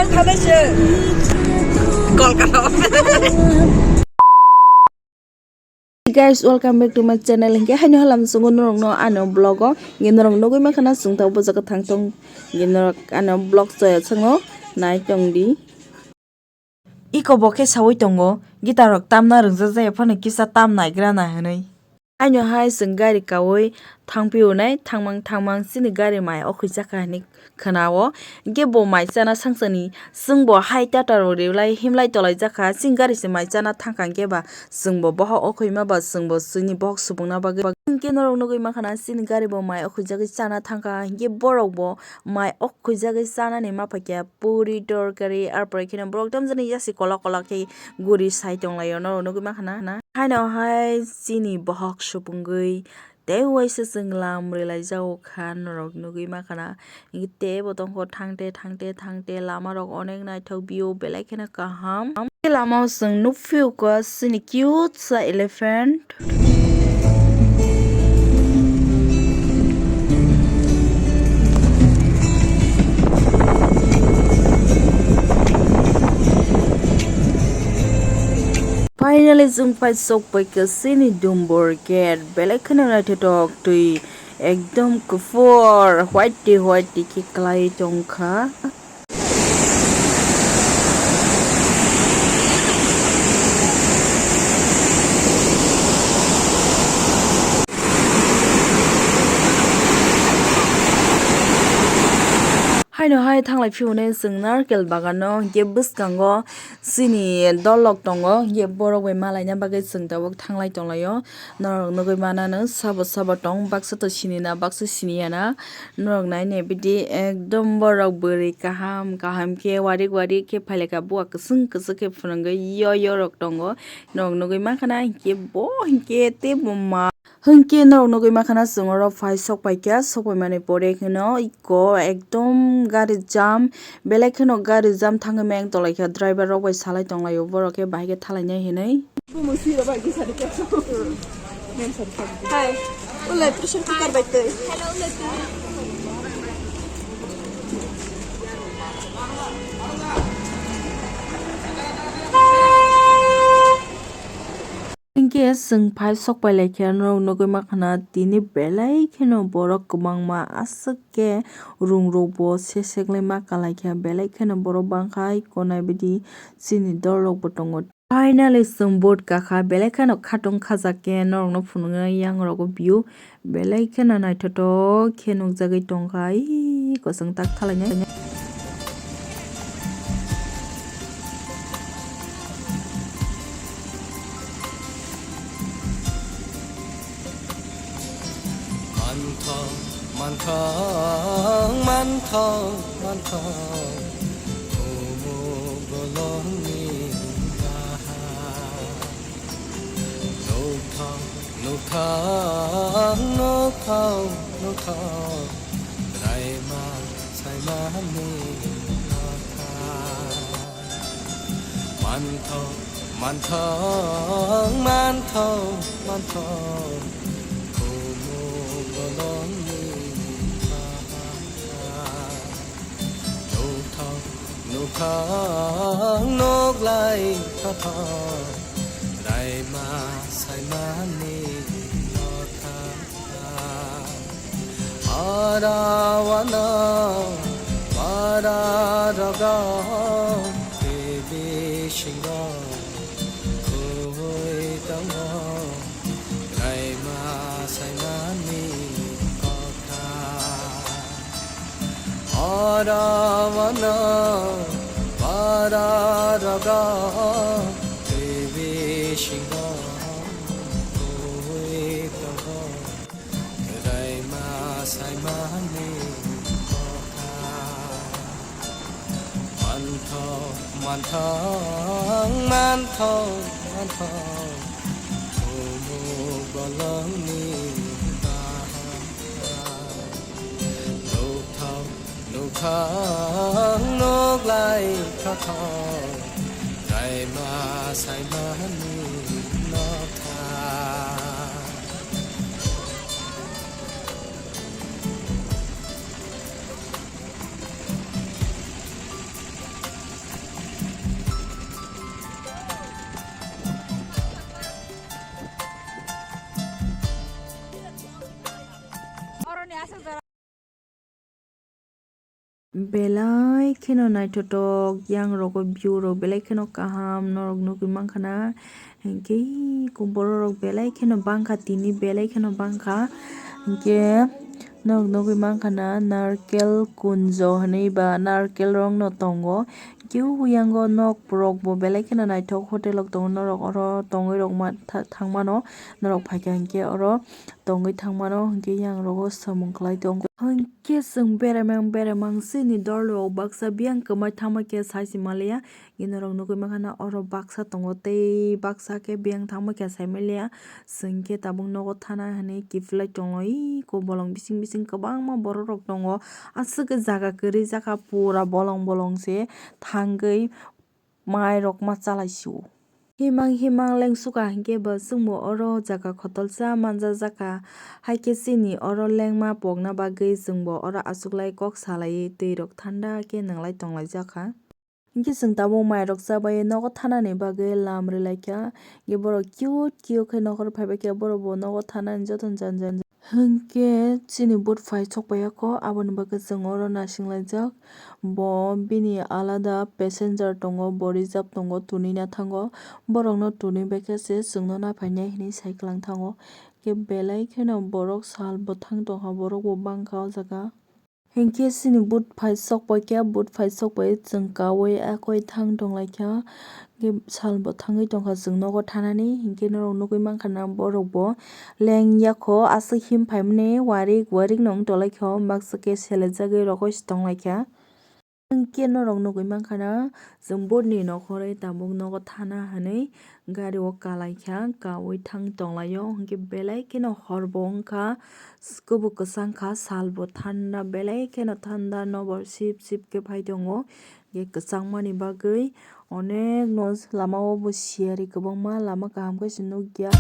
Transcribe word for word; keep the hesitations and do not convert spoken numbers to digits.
Guys, welcome back to my channel. Hinkhe haino halam sungo norokno ano vlog o, hinkhe norok nugwi mankha na chwng tabuk bwswk kwthang tong, hinkhe norok ano vlog chaya chwngno nai tong di. Iko bo khe sawi tongo, guitar rok tamna rwngjakjak ya phano kisa tam naigra na hinwi. Haino hai chwng gari kawi thangpio nai, thangmang thangmang chini gari mai okhoi chakha hinwi khwnao. Hinkhe bo mai chana sangchani chwngbo hai Tata rok riwlai himlai tolaijakha, chini gari se mai chana thangkha hinkhe ba chwngbo bohok okhoi ma ba chwngbo chini bohok supungna bagwi. Hinkhe norok nugwi mankha na chini gari bo mai okhoijagwi chana thangkha, hinkhe borok bo mai okhoijagwi chanani ma phaikha puri torkari, arpore kheno borok tamjani yasi kolok kolok khe guri sai tonglaio norok nugwi mankha na. Haino hai chini bohok supungwi tei waisa chwng lam rwlai jago kha norok nugwi mankha na. Hinkhe teibo tongkho thangte thangte thangte lama rok onek naithok view belai kheno kaham. Lama o chwng nukphio kha chini cute sa elephant. Finally chwng phai sok pai kha chini Dumbur gate, belai kheno naithothok twi ekdom kuphur white twi white twi khe kwlai tongkha. Haino hai thanglai phiyone chwng narkel bagano hinkhe bwskango chini dolok tongo, hinkhe borok bai malaina bagwi chwng tabuk thanglai tonglaio. Norok nugwi mananw sabo sabo tong, baksa to sinina, baksa siniyana. Norok nainai bidi ekdom borok bwrwi kaham kaham khe warik warik khe phailaka, buwa kwchwng kwchwk khe phwrwngwi yo yo rok tongo. Norok nugwi mankha na hinkhe bo hinkhe teibo ma. Hinkhe norok nugwi mankha na chwng oro phai sok paikha, sok paimani pore kheno iko ekdom gari jam, belai kheno gari jam thangwi mayang tolaikha, driver rok bai salai tonglaio, borok khe bahai khe thalainai hinwi. Hai, ule pressure cooker bai twi. Hinkhe chwng phai sok pai lai khe norok nugwi mankha na tini belai kheno borok kwbangma aswk khe rung rok bo sesek lai ma kwlai kha, belai kheno borok bangkha iko naibidi chini dol rok bo tongo. Finally chwng boat kakha, belai kheno khatung khajak khe norokno phunuknai yang rogo view. Belai kheno naithothok khe nukjagwi tongkha, ii, kwchwng tak thalainai. Manthok, manthok, manthok, manthok, khumuk bolongni baha. Nukthok, nukthok, nukthok, nukthok, raima saimani nokha. Manthok, manthok, manthok, manthok, khumuk bolongni baha. Nukthok, nukthok, nuklai thotho, raima saimani nokha. Ora wano, ora rogo, twi bisingo, khui tongo, raima saimani kotha. Ora wano, para rogo, twi bisingo, khui tongo, raima saimani kotha. Manthok, manthok, manthok, manthok, khumuk bolongni baha. Nukthok, nukthok, nuklai thotho, raima saimani nokha. Belai kheno naithothok, yang rogo view rok belai kheno kaham norok nugwi mankha na. Hinkhe borok rok belai kheno bangkha, tini belai kheno bangkha. Hinkhe norok nugwi mankha na, narkel kunjo hinwi ba narkel rok no tongo. Keu yango nok rok bo belai kheno naithok, hotel rok tongo, norok oro tongwi rok ma-, tha-, thangmano, norok phaikha hinkhe oro tongwi thangmano, hinkhe yang rogo samung khlai tongo. Hinkhe chwng beramang beramang chini dol rok baksa biyang kwmai thangma khe sai se manliya, norok nugwi mankha na oro baksa tongo tei baksa khe biyang thangma khe sai manliya. Chwng khe tabuk nogo thana hinwi kiphilai tongo. Iko bolong bising bising kwbangma borok rok tongo. Aswk jaga kwrwi jakha pura bolong bolong se thangwi mai rok ma chalai sio. Himang himang lengsukha hinkhe bo chwngbo oro jaga khotolsa manjajakha. Haikhe chini oro lengma pokna bagwi chwngbo oro achuklai kok salaiwi twi rok thanda khe nwnglai tonglaijak kha. Hinkhe chwng tabuk mairok chabai nogo thanani bagwi lam rwlaikha. Hinkhe borok kiyuk kiyuk khe nokhor phaibaikha, borokbo nogo thanani jotono jan jan. Hinkhe chini boat phai sokpaiya kho, aboni bagwi chwng oro naisinglaijak. Bo bini alada passenger tongo, bo reserve tongo, twnwi na thango. Borokno twnwi baikha se chwngno naphainai hinwi sai kwlang thango. Hinkhe belai kheno borok sal bwthang tongkha, borokbo bangkha o jaga. Hinkhe chini boat phai sokpaikha, boat phai sokpai chwng kaui akoi thang tonglaikha. Hinkhe salbo thangwi tongkha chwng nogo thanani, hinkhe norok nugwi mankha na borokbo lengya kho, aswk him phaimani warik warik no wng tonglaikha, baksa khe selejagwi rogoi se tonglaikha. Hinkhe norok nugwi mankha na chwng boat ni nokhorwi tabuk nogo thana hinwi gari o kalaikha, kaui thang tonglaio, hinkhe belai kheno horbo wngkha, kubuk kwchangkha, salbo thanda, belai kheno thanda, nokbar sip sip khe phai tongo, hinkhe kwchangmani bagwi onekno lama o bo siyari kwbangma, lama kaham khe se nukya.